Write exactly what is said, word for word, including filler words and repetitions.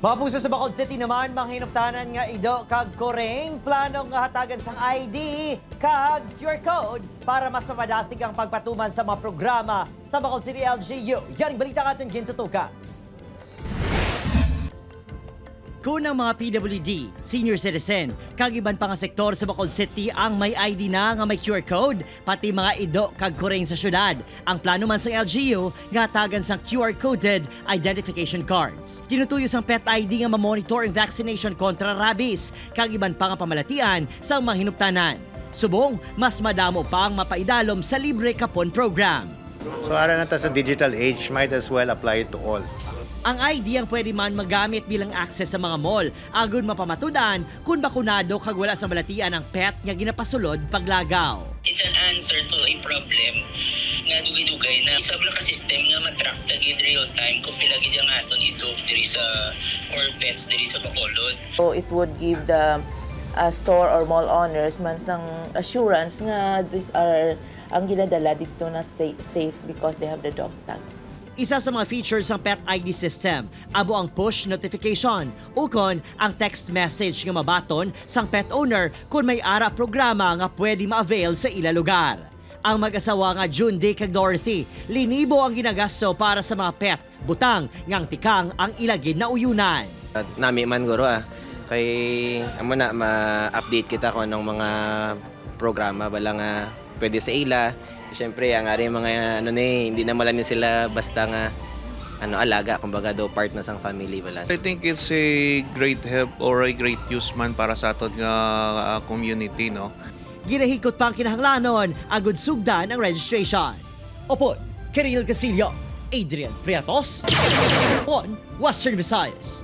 Mga puso, sa Bacolod City naman, mga hinuptanan nga ido kag kureng, plano nga hatagan sang I D kag Q R code para mas mapadasig ang pagpatuman sa mga programa sa Bacolod City L G U. Yan ang balita nga aton gintutukan. Kun ang mga P W D, senior citizen, kag iban pa nga sektor sa Bacolod City ang may I D na nga may Q R code, pati mga ido kag kureng sa syudad, ang plano man sang L G U nga hatagan sang Q R-coded identification cards. Tinutuyo sang PET I D nga ma-monitor ang vaccination kontra rabies kag iban pa nga pamalatian sang mga hinuptanan. Subong, mas madamo pa ang mapaidalom sa libre kapon program. So ara na ta sa digital age, might as well apply it to all. Ang I D ang pwede man magamit bilang access sa mga mall, agud mapamatud-an kon bakunado kag wala sa balatian ang PET nga ginapasulod paglagaw. It's an answer to a problem nga dugay-dugay na isab lang ka system nga ma-track ta gid real time kung pila gid ang aton ido diri sa or pets diri sa Bacolod. So it would give the uh, store or mall owners man sang assurance nga these are ang ginadala dito na sa- safe because they have the dog tag. Isa sa mga features sang PET I D system amo ang push notification ukon ang text message nga mabaton sang pet owner kon may ara programa nga pwede ma-avail sa ila lugar. Ang mag-asawa nga June Day kag Dorothy, linibo ang ginagasto para sa mga pet, butang nga ang tikang ang ila ginauyonan. Nami man guro ah. Kay amo na ma-update kita kung anong mga programa bala nga pwede sa ila. Siyempre, ang ari mga ano ni, hindi na malani sila basta nga ano alaga, kumbaga do part na sang family bala. I think it's a great help or a great use man para sa aton nga ah, community, no? Ginahikot pa ang kinahanglanon agud sugdan ang registration. Upod Kiril Casillo, Adrian Prietos, on Western Visayas.